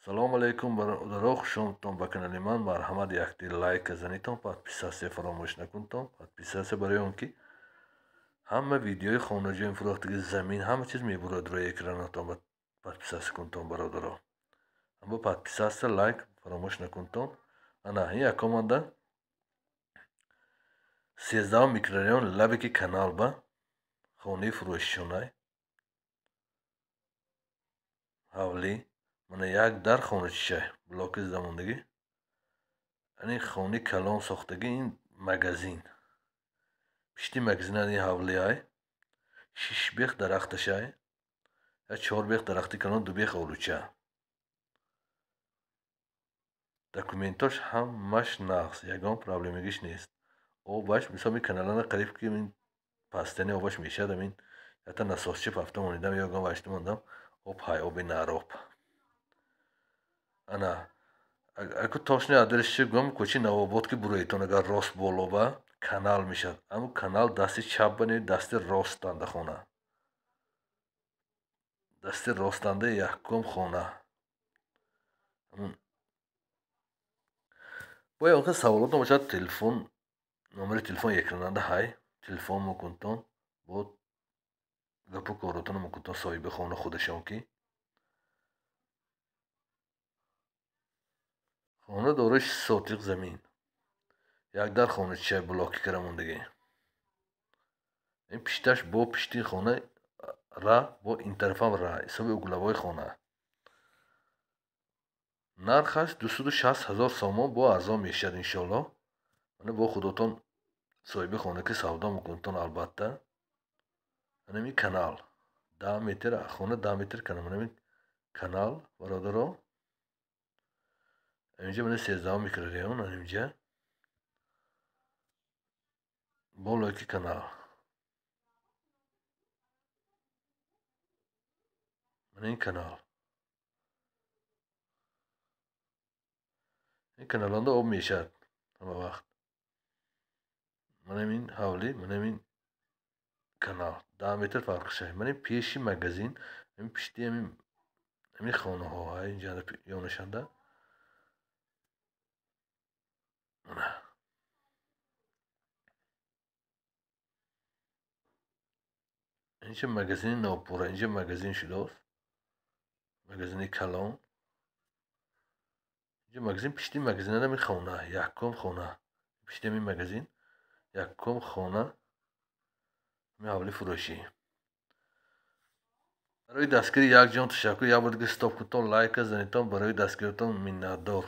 Салом алейкум бародаро, хуш омадтон ба канали ман. Марҳамат, якти лайк занитон, подписаться фаромӯш накунтон. Подписаться барои он ки ҳама видеои хонаҷои фурӯхтаги замин ҳама чиз мебурад рӯи экранатон. Подписаться кунтон, бародаро. Аммо подписаться, лайк фаромӯш накунтон. Ана ин якоманда 13 микрорайон, лабики канал ба хонаи фурӯшишонай ҳавлӣ. Мана як дар хоначишай, блоки замондагӣ. Ани хонаи калон сохтагӣ, ин магазин. Пишти магазин ани ҳавлиай. 6 бех дарахташай. Я 4 бех дарахти калон, 2 бех олуча. Документош ҳамаш нағз, ягон проблемагиш нест. Обаш мисол ми каналана қариб ки мин пастани обаш мешад, амин ята насосчи пафта монидам, ягон вашта мондам, об ҳай, оби нароб. Ана аку тошни адресши гум, кӯчи Навобод ки буроитон, агар рост боло ба канал мешад. Аммо канал дасти чап ба не, дасти ростанда хона. Дасти ростанда якум хона. Бо ягон саволотон бошад, телефон, номери телефон экрананда ҳай, телефон мекунтон, бо гапу коротон мекунтон соҳиби хона худашон ки. Хона дорои 6 сотиқ замин. Як дар хоначишай блоки карамондагӣ. Ин пишташ бо пишти хона ра, бо ин тарафам ра, ҳисоби угловой хона. Нархаш 260 ҳазор сомон, бо арзон мешавад иншоаллоҳ. Мана бо худотон соҳиби хона ки савдо мекунтон албатта. Мана ин канал 10 метр, хона 10 метр канал. Мана ин канал бародаро. Инҷа мана 13 микрорайон, инҷа болои канал. Мана ин канал. Ин каналонда об мешавад ҳама вақт. Мана ин ҳавлӣ, мана ин канал 10 метр фарқшай. Мана ин пеши магазин, ин пишти ҳамин хонаҳо инҷа ёнашанда. Инҷа магазини нопура, инҷа магазин шудааст. Магазини калон. Инҷа магазин, пишти магазин ҳамин хона, якум хона. Пишти ҳамин магазин, якум хона, ҳамин ҳавли фурӯшӣ. Барои дастгирӣ як ҷон ташаккур. Як бор дига стоп кунтон, лайка занитон. Барои дастгиритон миннатдор.